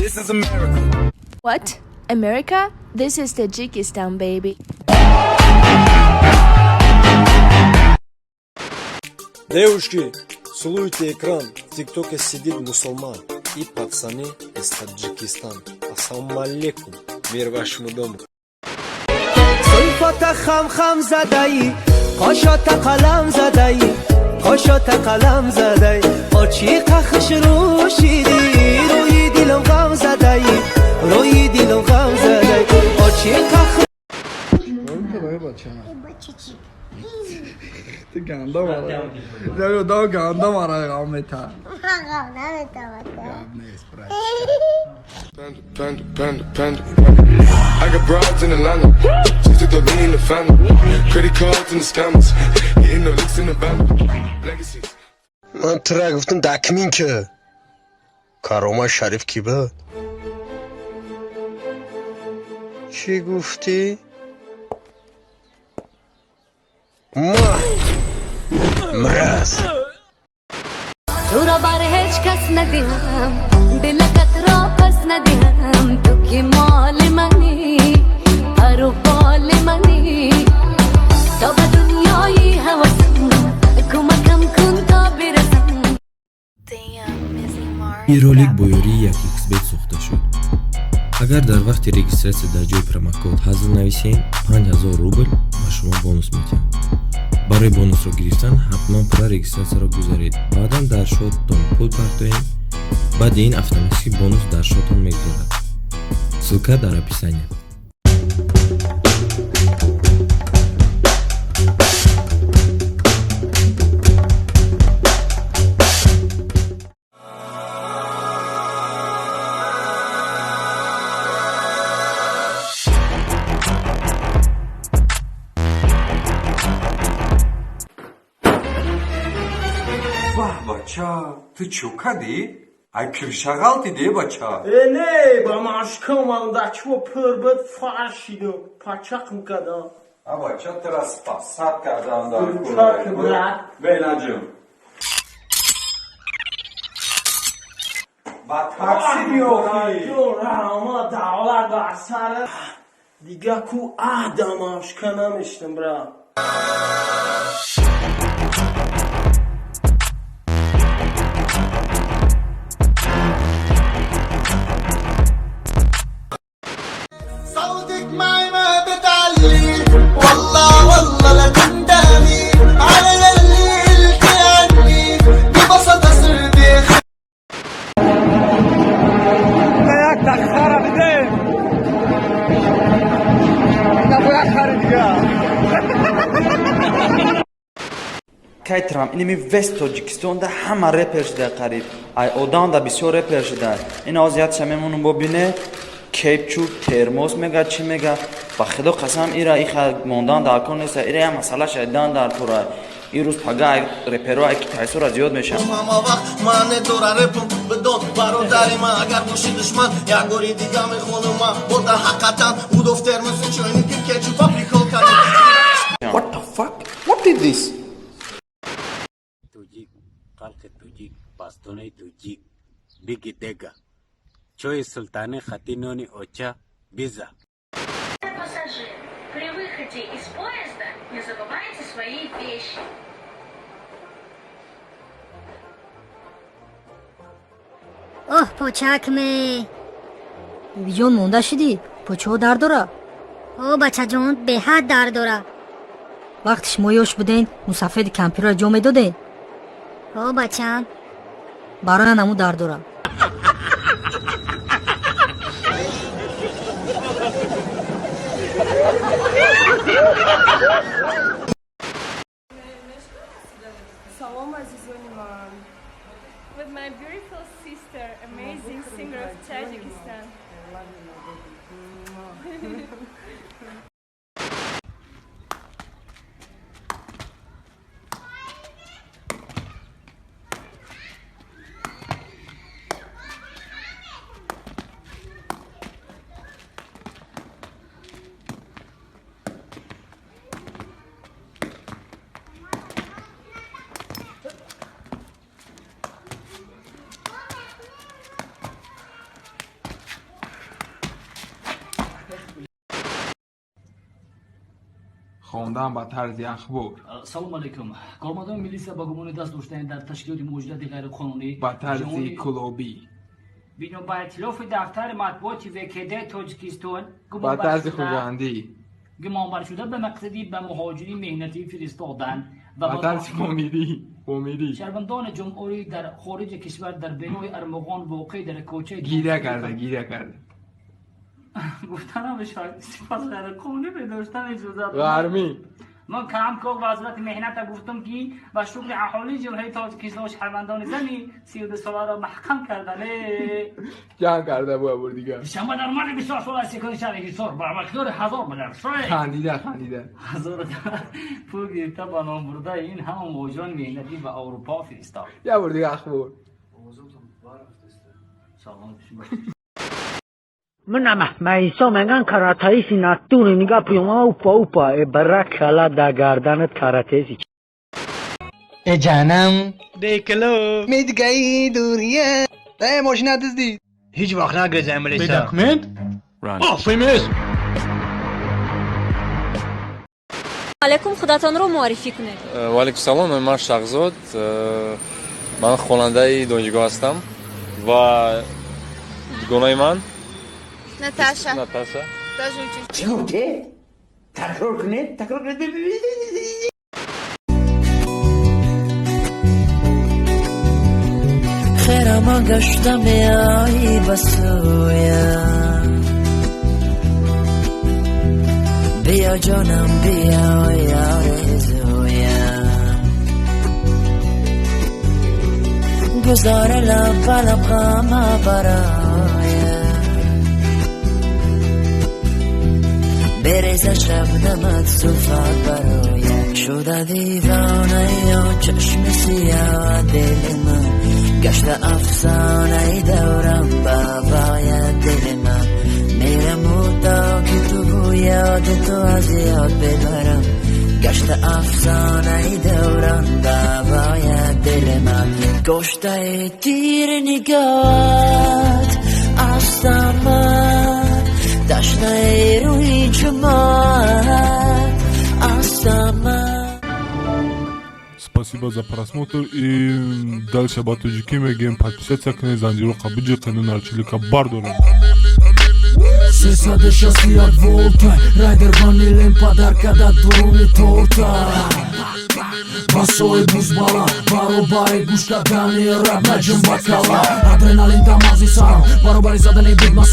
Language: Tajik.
This is America. What? America? This is Tajikistan, baby. Девушки, целуйте экран. В ТикТоке сидит мусульман и пацаны из Таджикистана. Ассаламу алейкум. Мир вашему дому. زلفات خم خم زدایی، قاشات قلم زدایی، قاشات قلم زدایی، آچیق خوش رو شیدی، روی دلم غم زدایی، روی دلم غم زدایی، آچیق خوش. Ты ганда мара. Да, ганда мара гамета. Panda, panda, panda, panda. I got broads in Atlanta. Just took the lean in the family. Credit cards and the scammers. Hitting the licks in the van. Legacies. Ман тура гуфтам, дакмин ки Карома Шариф кӣ буд? Чӣ гуфтӣ? Ма мраз. туро бар ҳеҷ кас надиҳам, дилакатро пас надиҳам, ту ки моли манӣ, пару боли манӣ, то ба дунёи ҳавасам кӯмакам кун то бирасам. Ин ролик бо ёрии 1xBet сохта шуд. Агар дар вақти регистрация дар ҷои промокод ҳазл нависем, 5000 рубл ба шумо бонус медиҳанд. Барои бонусро гирифтан ҳатман пурра регистрация ро гузаред, баъдан дар счёт тон пул партоед. Баъди ин автоматически бонус дар счёт он мегузарад. Ссылка дар описания. Баҳ, бача, ту чӯ кардӣ? Ай крыша ғалтидӣ, бача? Э, не, ба машкам дачво пур буд, фашидум, пачақм кардам. А, бача, тура спасать кардам дар. Чак, брат. Бенаҷум ба такси биёхӣ. Раҳмат, давлат бар сара. Дига ку аҳда машка намештам, брат. صوتك معي ما بتعلي، والله والله لا تندمي على اللي قلتي عني، ببساطة صرتي. Як дахара биде. На бояд хари дига. Кай Трамп инами вест Тоҷикистонда ҳама репер шуда, қариб ай одамда бисёр репер шуда. Ин ҳозиятша мемонум, бо бине кепчуп термос мега, чӣ мега. Ба худо қасам, ира иха мондан дар кор неста, ира я масъала шайдан дар кора. Ин рӯз пага ай реперо, ай китайсора зиёд мешаванд. Ҳама вақт ман дора репум бидон, бародари ман, агар боши душман, як бори дига мехонам ман бо дар ҳақиқатан удов термосу чойники кетчупа прикол кардем. What the fuck? What is this? Тоҷик, халқи тоҷик, пастонаи тоҷик, биги дега, чои султани, хати нони оча биза. Пассажир, при выходе из поезда не забывайте свои вещи. Оҳ, почакме. Бибиҷон, монда шудӣ, почаҳо дард дора? О, бачаҷон, беҳад дард дора. Вақти шумо ёш буден, мусафеди кампирро ҷо медоден? О, бачам. Бароян ҳаму дард дора. Салом, азизони ман. With my beautiful sister, amazing singer of Tajikistan. Хондан ба тарзи ахбор. Салом алейкум. Кормандони милиса ба гумони даст доштани дар ташкилоти муҳоҷирати ғайриқонунӣ Ба тарзи кулобӣ. Бино ба иттилофи дафтари матбуоти ВКД Тоҷикистон, Ба тарзи хуҷандӣ. гумонбаршуда ба мақсади ба муҳоҷири меҳнатӣ фиристодан ва Ба тарзи помирӣ, помирӣ. шаҳрвандони ҷумҳурӣ дар хориҷи кишвар дар бинои Армуғон, воқеъ дар кӯчаи Гиря карда, гиря карда. Гуфта намешавад, сипас ғайриқонунӣ бедоштан иҷозат. Ғармӣ. Ман ҳамкор вазорати меҳната гуфтам, ки ба шукри аҳолии Ҷумҳурии Тоҷикистон шаҳрвандони зани 32 соларо маҳкам кардане. Ҷанг карда бу бор дигар. Душанбе дар марди 24 сола секуни шаҳри Ҳисор ба миқдори 1000 миллиард Хандида, хандида. ҳазор пул гирифта, ба номбурдаи ин ҳама муҳоҷирони меҳнатӣ ба Аврупо фиристод. Як бор дигар ахбор. Салом. Мынама Маисо меган каратаиси натури нига приёма упа упа э бара кала да гарданат каратеси. Э ҷанам. Декло. Медгаи дурия. Э мошина дуздид. Ҳеҷ вақт нагрезам Бе милиса. документ? О, ФМС. Алейкум, худатонро муаррифӣ кунед. Ваалейкум салом, ман Шахзод, ман хонандаи донишгоҳ ҳастам ва дугонаи ман Наташа. Наташа. Тоже учусь. Чӣ гуфте? Такрор кунед, такрор кунед. Хирама гашта меоӣ ба сӯям, биё ҷонам, биё, орзуям, гузор лаб ба лаб ғама бароям, береза шабнамат зулфат бароям, шуда девонаё чашми сиёҳ, дили ман гашта афсонаи даврам бабояд, дили ман мераму то ки ту ёди ту аз ёд бибарам, гашта афсонаи давран бабояд, дили ман куштаи тири нигоҳат астам ман, ташнаи рӯи ҷумоат астам ман. Спасибо за просмотр и дальше ба тоҷикӣ мегӯем: подписаться кунед, занҷироқа биҷиқену нарчилика бардорем. 361 волта райдер ванилен падарка да дуруни торта, басои бузбала баробари гӯш кардани рап наҷим бакала, адреналин да мағзи сарам баробари задани бигма.